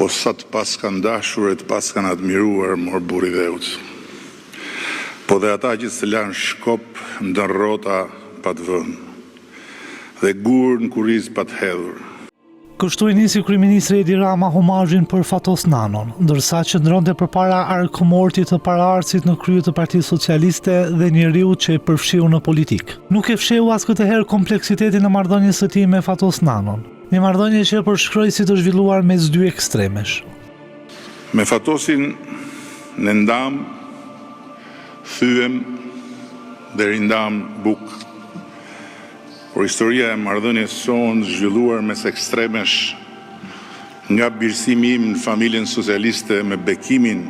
Po sa të paskan dashur e të paskan admiruar, mor burrë i dheut. Po dhe ata që s'të lanë shkop ndër rrota pa të vënë. Dhe gur në kurriz pa të hedhur. Kështu e nisi kryeministri Edi Rama homazhin për Fatos Nanon, ndërsa qëndronte përpara arkëmortit të paraardhësit në krye të Partisë Socialiste dhe njeriut që e përfshiu në politikë. Nuk e fshehu as këtë herë kompleksitetin e marrëdhënies së tij me Fatos Nanon. Një marrëdhënie që e përshkroi si të zhvilluar mes dy ekstremesh. Me Fatosin ne ndamë, thyem dhe rindamë bukë. Por historia e marrëdhënies sonë zhvilluar mes ekstremesh nga birësimi im në familjen socialiste me bekimin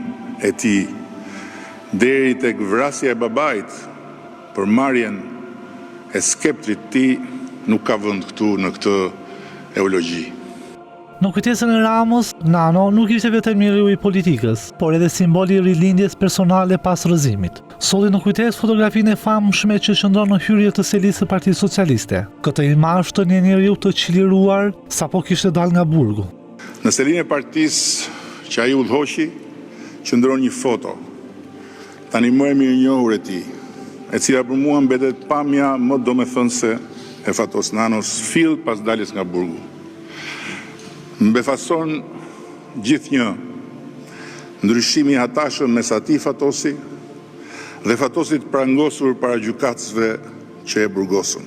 e tij deri tek vrasja e babait Për marrjen e skeptrit të tij nuk ka vend këtu në këtë eulogji. Në kujtesën e Ramës, Nano nuk ishte vetëm njeriu i politikës, por edhe simbol i rilindjes personale pas rrëzimit. Solli në kujtesë fotografinë e famshme që qëndron në hyrje të selisë së Partisë Socialiste. Këtë imazh të një njeriu të çliruar sapo kishte dalë nga burgu. Në selinë e partisë që ai udhëhoqi, qëndron një foto Tani më e mirënjohur e tij, e cila për mua mbetet pamja më domethënëse e Fatos Nanos fill pas daljes nga burgu. Më befason gjithnjë ndryshimi i hatashëm mes atij Fatosi dhe Fatosit të prangosur para gjykatësve që e burgosën.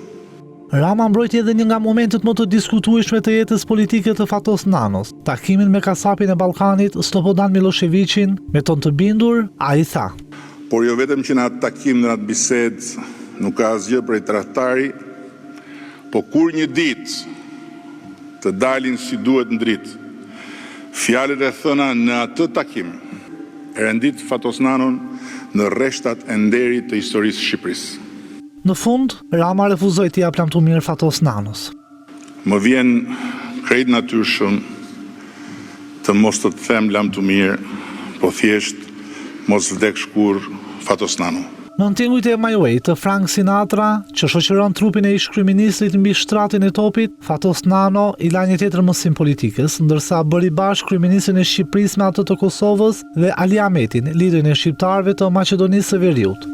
Rama mbrojti edhe një nga momentet më të diskutueshme të jetës politike të Fatos Nanos, takimin me kasapin e Ballkanit, Slobodan Millosheviqin, me ton të bindur, ai tha. Por jo vetëm që në atë takim dhe në atë bisedë nuk ka asgjë prej tradhtari, po kur një ditë të dalin si duhet në dritë fjalët e thëna në atë takim, e rendit Fatos Nanon në rreshtat e nderit të historisë së Shqipërisë. Në fund, Rama refuzoi t'i japë lamtumirë Fatos Nanos. Më vjen krejt natyrshëm të mos të të them lamtumirë, po thjesht mos vdeksh kurrë Fatos Nano. Nën tingujt e My Way të Frank Sinatra, që shoqëron trupin e ish-kryeministrit mbi shtratin e topit, Fatos Nano i la një tjetër mësim politikës, ndërsa bëri bashkë kryeministrin e Shqipërisë me atë të Kosovës dhe Ali Ahmetin, liderin e shqiptarëve të Maqedonisë së Veriut.